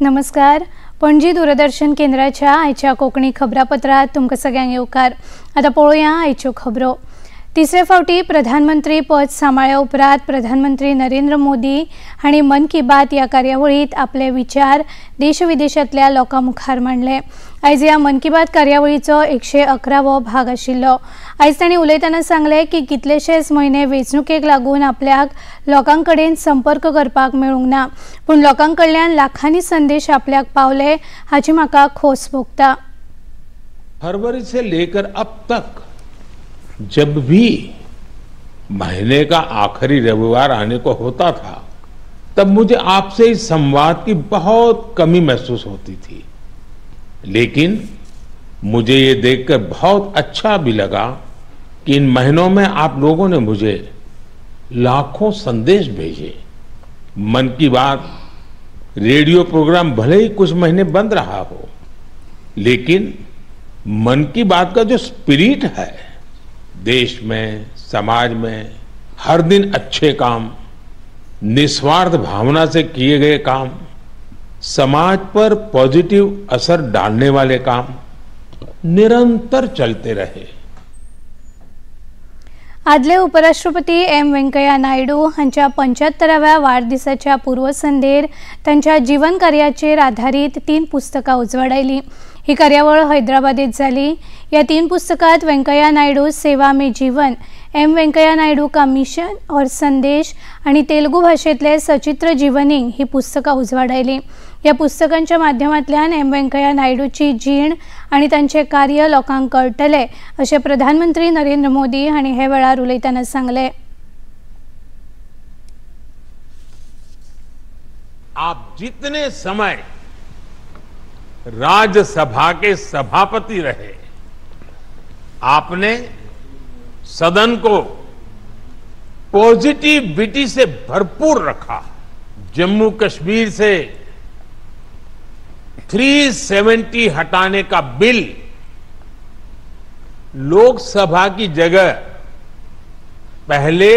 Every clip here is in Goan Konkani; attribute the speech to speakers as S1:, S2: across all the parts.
S1: नमस्कार, पणजी दूरदर्शन केंद्राच्या आयच्या कोंकणी खबरापत्रात तुमकां सगळ्यांक येवकार। आतां पळोवया आयच्यो खबरो। तिसरे फावटी प्रधानमंत्री पद सांबाळ्या उपरांत प्रधानमंत्री नरेंद्र मोदी हांणी मन की बात ह्या कार्यावळींत आपले विचार देश विदेशांतल्या लोकां मुखार मांडले। आयज ह्या मन की बात कार्यावळीचो 111वो भाग आशिल्लो। आयज तांणी उलयतना सांगलें की कितलेशेच म्हयने वेंचणुकेक लागून आपल्याक लोकां कडेन संपर्क करपाक मेळूंक ना, पूण लोकां कडल्यान लाखांनी संदेश आपल्याक पावले हाची म्हाका खोस भोगता।
S2: फरवरी से लेकर अब तक जब भी महीने का आखिरी रविवार आने को होता था तब मुझे आपसे इस संवाद की बहुत कमी महसूस होती थी, लेकिन मुझे ये देखकर बहुत अच्छा भी लगा कि इन महीनों में आप लोगों ने मुझे लाखों संदेश भेजे। मन की बात रेडियो प्रोग्राम भले ही कुछ महीने बंद रहा हो, लेकिन मन की बात का जो स्पिरिट है, देश में, समाज में हर दिन अच्छे काम, निस्वार्थ भावना से किए गए काम, समाज पर पॉजिटिव असर डालने वाले काम निरंतर चलते रहे।
S1: आदले उपराष्ट्रपती एम वेंकय्या नायडू हांच्या 75व्या वाडदिसाच्या पूर्वसंध्येर तांच्या जीवन कार्याचेर आधारीत 3 पुस्तकां उजवाडायली। ही कार्यावळ हैदराबादेत जाली। ह्या 3 पुस्तकांत वेंकय्या नायडू सेवा में जीवन, एम वेंकय्या नायडू का मिशन और संदेश आनी तेलुगू भाशेंतले सचित्र जीवनिंग ही पुस्तकां उजवाडायली। ह्या पुस्तकांच्या माध्यमांतल्यान एम वेंकय्या नायडूची जीण आनी तांचें कार्य लोकांक कळटलें अशें प्रधानमंत्री नरेंद्र मोदी हांणी हे वेळार उलयतना सांगलें।
S2: आप जितने समय राज्यसभा के सभापति रहे, आपने सदन को पॉजिटिविटी से भरपूर रखा। जम्मू कश्मीर से 370 हटाने का बिल लोकसभा की जगह पहले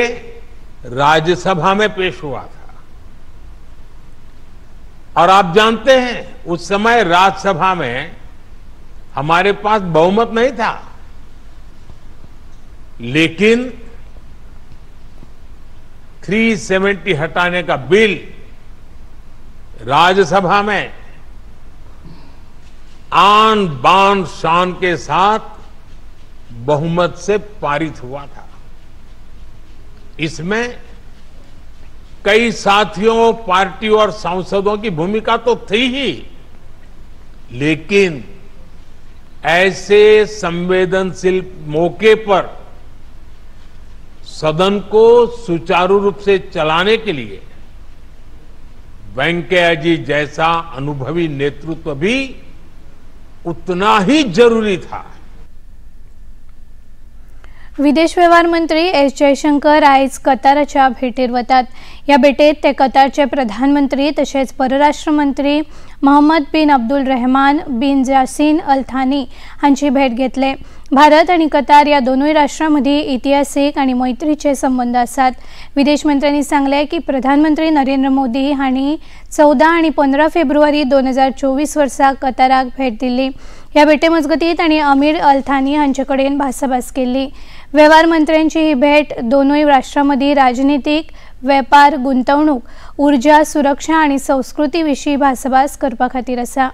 S2: राज्यसभा में पेश हुआ था और आप जानते हैं उस समय राज्यसभा में हमारे पास बहुमत नहीं था, लेकिन 370 हटाने का बिल राज्यसभा में आन बान शान के साथ बहुमत से पारित हुआ था। इसमें कई साथियों, पार्टियों और सांसदों की भूमिका तो थी ही, लेकिन ऐसे संवेदनशील मौके पर सदन को सुचारू रूप से चलाने के लिए वेंकैया जी जैसा अनुभवी नेतृत्व भी उतना ही जरूरी था।
S1: विदेश व्यवहार मंत्री एस जयशंकर आयज कताराच्या भेटेर वतात। ह्या भेटेत ते कतारचे प्रधानमंत्री तशेंच परराष्ट्र मंत्री Mohammed bin Abdul Rahman bin Jassim Al Thani हांची भेट घेतले। भारत आनी कतार ह्या दोनूय राष्ट्रां मदीं इतिहासीक आनी मैत्रीचे संबंद आसात। विदेश मंत्र्यांनी सांगलें की प्रधानमंत्री नरेंद्र मोदी हांणी 14 आनी 15 फेब्रुवारी 2024 वर्सा कताराक भेट दिल्ली। ह्या भेटे मजगतीं तांणी अमीर अल थानी हांचे कडेन भासाभास केल्ली। वेव्हार मंत्र्यांची ही भेट दोनूय राष्ट्रां मदीं राजनितीक, वेपार, गुंतवणूक, ऊर्जा, सुरक्षा आनी संस्कृती विशीं भासाभास करपा खातीर आसा।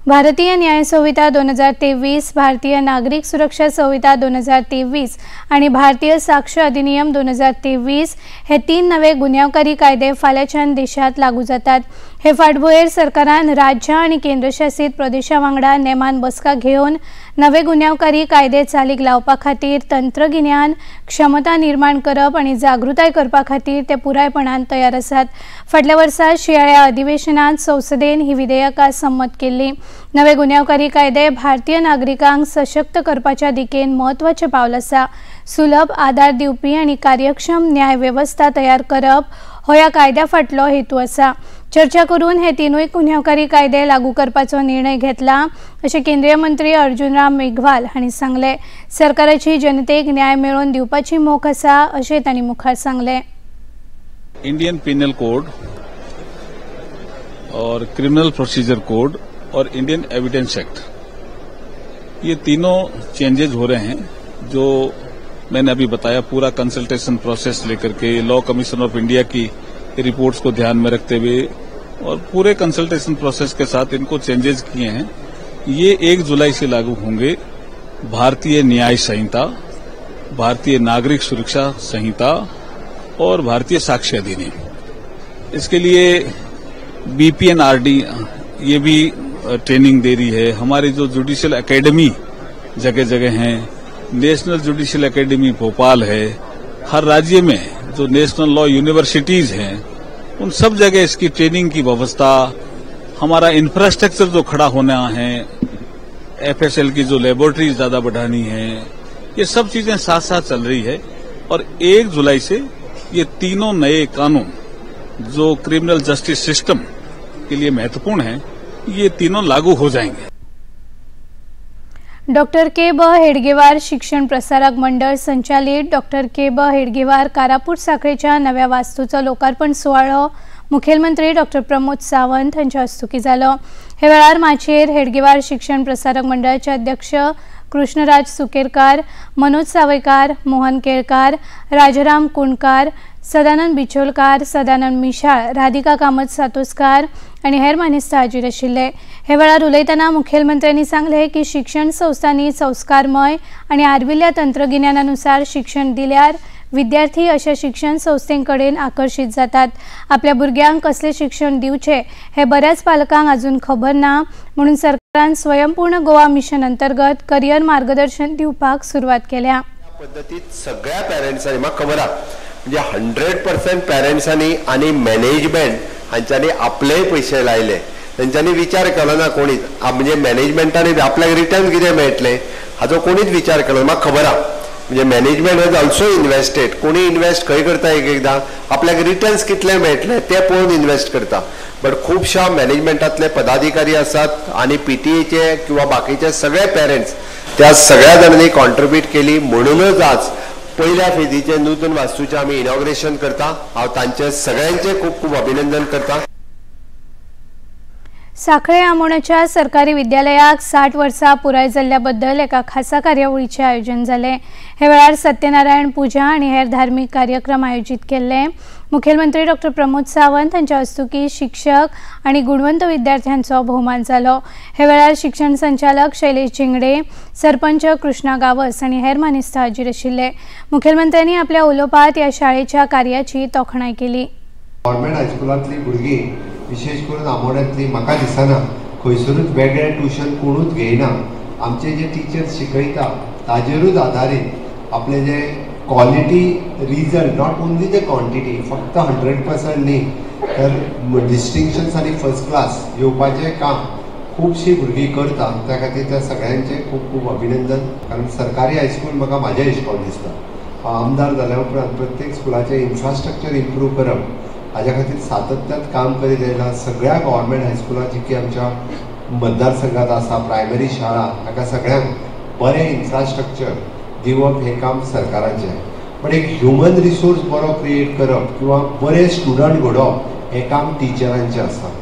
S1: भारतीय न्याय संहिता 2023, भारतीय नागरिक सुरक्षा संहिता 2023 आनी भारतीय साक्ष अधिनियम 2023 हे 3 नवे गुन्यांवकारी कायदे फाल्यांच्यान देशांत लागू जातात। हे फाटभुंयेर सरकारान राज्यां आनी केंद्रशासीत प्रदेशां वांगडा नेमान बसका घेवन नवे गुन्यांवकारी कायदे चालीक लावपा खातीर तंत्रगिन्यान, क्षमता निर्माण करप आनी जागृताय करपा खातीर ते पुरायपणान तयार आसात। फाटल्या वर्सा शिंयाळ्या अधिवेशनांत संसदेन ही विधेयकां संमत केल्ली। नवे गुन्यांवकारी कायदे भारतीय नागरिकांक सशक्त करपाच्या दिकेन म्हत्वाचें पावल आसा। सुलभ, आदार दिवपी आनी कार्यक्षम न्याय वेवस्था तयार करप हो ह्या कायद्या फाटलो हेतू आसा। चर्चा करून हे 3 गुन्यांवकारी कायदे लागू करपाचो निर्णय घेतला अशें केंद्रीय मंत्री अर्जुन राम मेघवाल हांणी सांगलें। सरकाराची जनतेक न्याय मेळोवन दिवपाची मोख आसा अशें तांणी मुखार सांगलें।
S3: Indian Penal Code और क्रिमिनल प्रोसीजर कोड और इंडियन एविडेंस एक्ट, ये तीनों चेंजेज हो रहे हैं जो मैंने अभी बताया। पूरा कंसल्टेशन प्रोसेस लेकर K law commission of India की रिपोर्ट्स को ध्यान में रखते हुए और पूरे कंसल्टेशन प्रोसेस के साथ इनको चेंजेज किए हैं। ये 1 जुलाई से लागू होंगे। भारतीय न्याय संहिता, भारतीय नागरिक सुरक्षा संहिता और भारतीय साक्ष्य अधिनियम। इसके लिए बीपीएनआरडी ये भी ट्रेनिंग दे रही है। हमारी जो जुडिशियल एकेडमी जगह जगह हैं, नेशनल जुडिशियल एकेडमी भोपाल है, हर राज्य में जो नेशनल लॉ यूनिवर्सिटीज हैं उन सब जगह इसकी ट्रेनिंग की व्यवस्था, हमारा इंफ्रास्ट्रक्चर जो खड़ा होना है, एफएसएल की जो लेबोरेटरीज ज्यादा बढ़ानी है, ये सब चीजें साथ साथ चल रही है। और 1 जुलाई से ये तीनों नए कानून जो क्रिमिनल जस्टिस सिस्टम के लिए महत्वपूर्ण हैं, ये तीनों लागू हो जाएंगे।
S1: डॉक्टर के ब हेडगेवार शिक्षण प्रसारक मंडळ संचालित डॉक्टर के ब हेडगेवार कारापूर साखळेच्या नव्या वास्तूचो लोकार्पण सुवाळो मुखेलमंत्री डॉक्टर प्रमोद सावंत हांच्या हस्तुकीं जालो। हे वेळार माचयेर हेडगेवार शिक्षण प्रसारक मंडळाचे अध्यक्ष कृष्णराज सुकेरकार, मनोज सावयकार, मोहन केळकार, राजाराम कुणकार, सदानंद बिचोलकार, सदानंद मिशाळ, राधिका कामत सातोस्कार आनी हेर मानेस्त हाजीर आशिल्ले। हे वेळार उलयतना मुखेलमंत्र्यांनी सांगलें की शिक्षण संस्थांनी संस्कारमय आनी आर्विल्ल्या तंत्रगिन्यानानुसार शिक्षण दिल्यार विद्यार्थी अशा शिक्षण संस्थेकडेन आकर्षित जातात। आपल्या भुरग्यांक कसलें शिक्षण दिवचें हे बऱ्याच पालकांक अजून खबर ना, म्हणून सरकारान स्वयंपूर्ण गोवा मिशन अंतर्गत करिअर मार्गदर्शन दिवपाक सुरवात केल्या।
S4: पद्दतीत सगळ्या पेरंट्सांनी म्हाका खबर आहा, म्हणजे 100% पेरंट्सांनी आनी मॅनेजमेंट हांच्यांनी आपलेय पयशे लायले, तेंच्यांनी विचार केलो ना कोणीच, म्हणजे मॅनेजमेंटान आपल्याक रिटर्न कितें मेळटलें हाचो कोणीच विचार केलो ना। म्हाका खबर आहा म्हणजे मॅनेजमेंट हॅज ऑल्सो इन्वेस्टेड, कोणी इन्वेस्ट खंय करता एक एकदां आपल्याक रिटर्न्स कितले मेळटले ते पळोवन इन्वेस्ट करता, बट खुबश्या मॅनेजमेंटांतले पदाधिकारी आसात आनी पीटीएचे किंवा बाकीचे सगळे पेरंट्स त्या सगळ्या जाणांनी कॉन्ट्रिब्यूट केली, म्हणूनच आज पहिल्या फेजीचे नूतन वास्तूचे आमी इनॉग्रेशन करता। हांव तांचे सगळ्यांचे खूब खूब अभिनंदन करता।
S1: साखळे आमोण्याच्या सरकारी विद्यालयाक 60 वर्सां पुराय जाल्ल्या बद्दल एका खासा कार्यावळीचें आयोजन जालें। हे वेळार सत्यनारायण पुजा आनी हेर धार्मीक कार्यक्रम आयोजीत केल्ले। मुखेलमंत्री डॉक्टर प्रमोद सावंत हांच्या हस्तुकीं शिक्षक आनी गुणवंत विद्यार्थ्यांचो भोवमान जालो। हे वेळार शिक्षण संचालक शैलेश झिंगडे, सरपंच कृष्णा गावस आनी हेर मानेस्त हाजीर आशिल्ले। मुखेलमंत्र्यांनी आपल्या उलोवपांत ह्या शाळेच्या कार्याची तोखणाय केली।
S4: गव्हर्मेंट हायस्कुलांतली भुरगीं विशेष करून आमोण्यांतली म्हाका दिसना खंयसरूच वेगळें ट्युशन कोणूच घेयना। आमचे जे टिचर्स शिकयता ताजेरूच आदारीत आपले जे quality result, not only the quantity, फक्त 100% न्ही तर डिस्टिंक्शन्स आनी फर्स्ट क्लास येवपाचें काम खुबशीं भुरगीं करता। त्या खातीर त्या सगळ्यांचें खूब खूब अभिनंदन। कारण सरकारी हायस्कूल म्हाका म्हाज्या हिशोबान दिसता आमदार जाल्या उपरांत प्रत्येक स्कुलाचें इन्फ्रास्ट्रक्चर इम्प्रूव करप हाज्या खातीर सातत्यात काम करीत आयला। सगळ्या गव्हर्मेंट हायस्कुलां जी की आमच्या मतदारसंघात आसा, प्रायमरी शाळा, हाका सगळ्यांक बरें इन्फ्रास्ट्रक्चर दिवप हें काम सरकाराचें। पण एक ह्युमन रिसोर्स बरो क्रिएट करप किंवा बरे स्टुडंट घडोवप हें काम टिचरांचें आसा।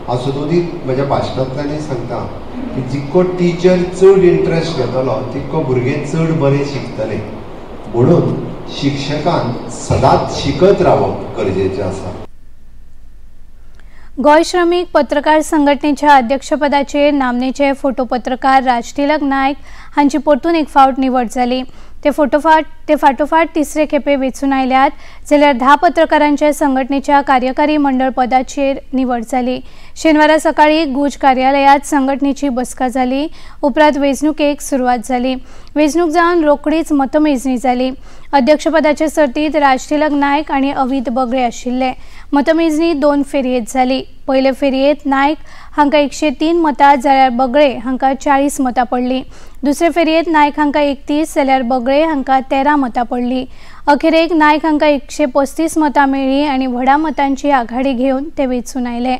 S4: हांव सदोदीत म्हज्या भाशणांतल्यानूय सांगता की जितको टिचर चड इंट्रस्ट घेतलो तितको भुरगे चड बरे शिकतले, म्हणून शिक्षकान सदांच शिकत रावप गरजेचें आसा।
S1: गोंय श्रमीक पत्रकार संघटनेच्या अध्यक्षपदाचेर नामनेचे फोटो पत्रकार राजतिलक नायक हांची परतून एक फावट निवड जाली। ते फाटोफाट तिसरे खेपे वेंचून आयल्यात, जाल्यार 10 पत्रकारांच्या संघटनेच्या कार्यकारी मंडळ पदाचेर निवड जाली। शेनवारा सकाळी गुज कार्यालयात संघटनेची बसका जाली। उपरांत वेंचणुकेक सुरवात जाली। वेंचणूक जावन रोखडीच मतमेजणी जाली। अध्यक्षपदाचे सर्तीत राजतिलक नायक आनी अवित बगळे आशिल्ले। मतमेजणी 2 फेरयेत जाली। पयले फेरयेत नायक हांकां 103 मतां जाल्यार बगळे हांकां 40 मतां पडलीं। दुसरे फेरयेत नायक हांकां 31 जाल्यार बगळे हांकां 13 मतां पडलीं। अखेरेक नायक हांकां 135 मतां मेळ्ळीं आनी व्हडा मतांची आघाडी घेवन ते वेंचून आयले।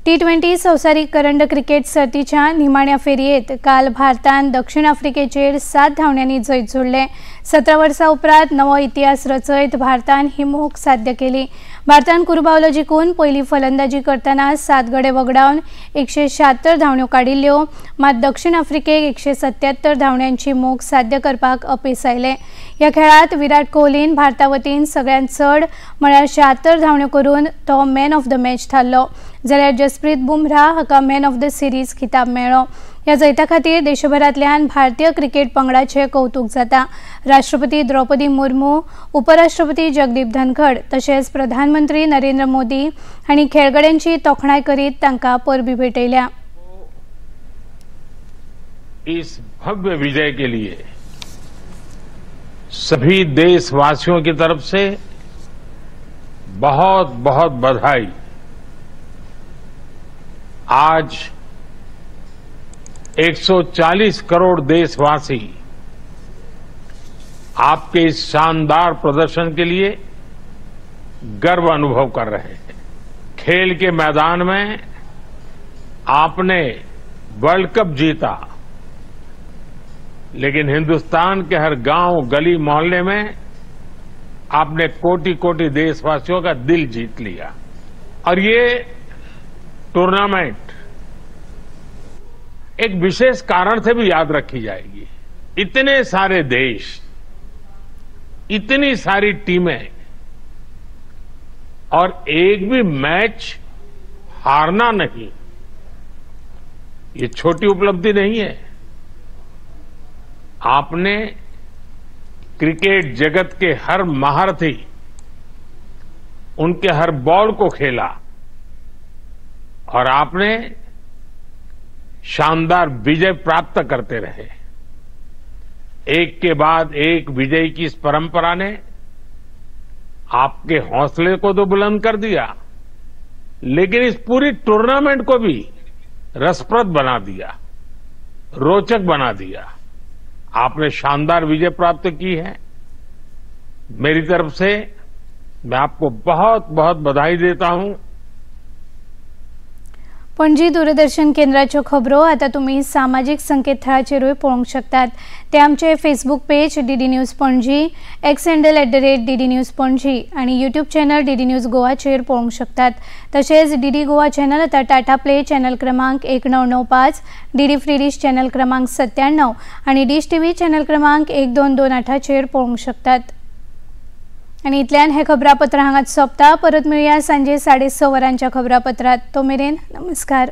S1: T20 संवसारीक करंड क्रिकेट सर्तीच्या निमाण्या फेरयेंत काल भारतान दक्षिण आफ्रिकेचेर 7 धांवड्यांनी जैत जोडलें. 17 वर्सां उपरांत नवो इतिहास रचयत भारतान ही मोख साध्य केली. भारतान कुरबावलो जिखून पयली फलंदाजी करतना 7 गडे वगडावन 176 धांवड्यो काडिल्ल्यो. मात दक्षिण आफ्रिकेक 177 धांवड्यांची मोख साध्य करपाक अपेस आयलें. ह्या खेळांत विराट कोहलीन भारता वतीन सगळ्यांत चड म्हळ्यार 76 धांवड्यो करून तो मॅन ऑफ the match थारलो. जाल्यार जसप्रीत बुमराह हाका मॅन ऑफ the series खिताब मेळ्ळो. ह्या जैता खातीर देशभरांतल्यान भारतीय क्रिकेट पंगडाचें कौतुक जाता. राष्ट्रपती द्रौपदी मुर्मू, उपराष्ट्रपती जगदीप धनखड तशेंच प्रधानमंत्री नरेंद्र मोदी हांणी खेळगड्यांची तोखणाय करीत तांकां परबी भेटयल्या.
S2: इस भव्य विजय के लिए सभी देशवासियों की तरफ से बहुत बहुत बधाई. आज 140 करोड़ देशवासी आपके इस शानदार प्रदर्शन के लिए गर्व अनुभव कर रहे हैं. खेल के मैदान में आपने वर्ल्ड कप जीता, लेकिन हिंदुस्तान के हर गांव, गली, मोहल्ले में आपने कोटि कोटि देशवासियों का दिल जीत लिया. और ये टूर्नामेंट एक विशेष कारण से भी याद रखी जाएगी. इतने सारे देश, इतनी सारी टीमें और एक भी मैच हारना नहीं, ये छोटी उपलब्धि नहीं है. आपने क्रिकेट जगत के हर महारथी, उनके हर बॉल को खेला और आपने शानदार विजय प्राप्त करते रहे. एक के बाद एक विजय की इस परंपरा ने आपके हौसले को तो बुलंद कर दिया, लेकिन इस पूरी टूर्नामेंट को भी रसप्रद बना दिया, रोचक बना दिया. आपने शानदार विजय प्राप्त की है. मेरी तरफ से मैं आपको बहुत बहुत बधाई देता हूं.
S1: पणजी दूरदर्शन केंद्राच्यो खबरो आतां तुमी सामाजीक संकेतथळाचेरूय पळोवंक शकतात. ते आमचे Facebook page DD news Panaji, X handle @DD news Panaji आनी यूट्यूब चॅनल डीडी न्यूज गोवाचेर पळोवंक शकतात. तशेंच डीडी गोवा चॅनल आतां टाटा प्ले चॅनल क्रमांक 1995, डीडी फ्री डिश चॅनल क्रमांक 97 आनी डिश टीव्ही चॅनल क्रमांक 1228चेर पळोवंक शकतात. आनी इतल्यान हें खबरापत्र हांगाच सोंपता. परत मेळया सांजे 6:30 वरांच्या खबरापत्रांत. तो मेरेन नमस्कार.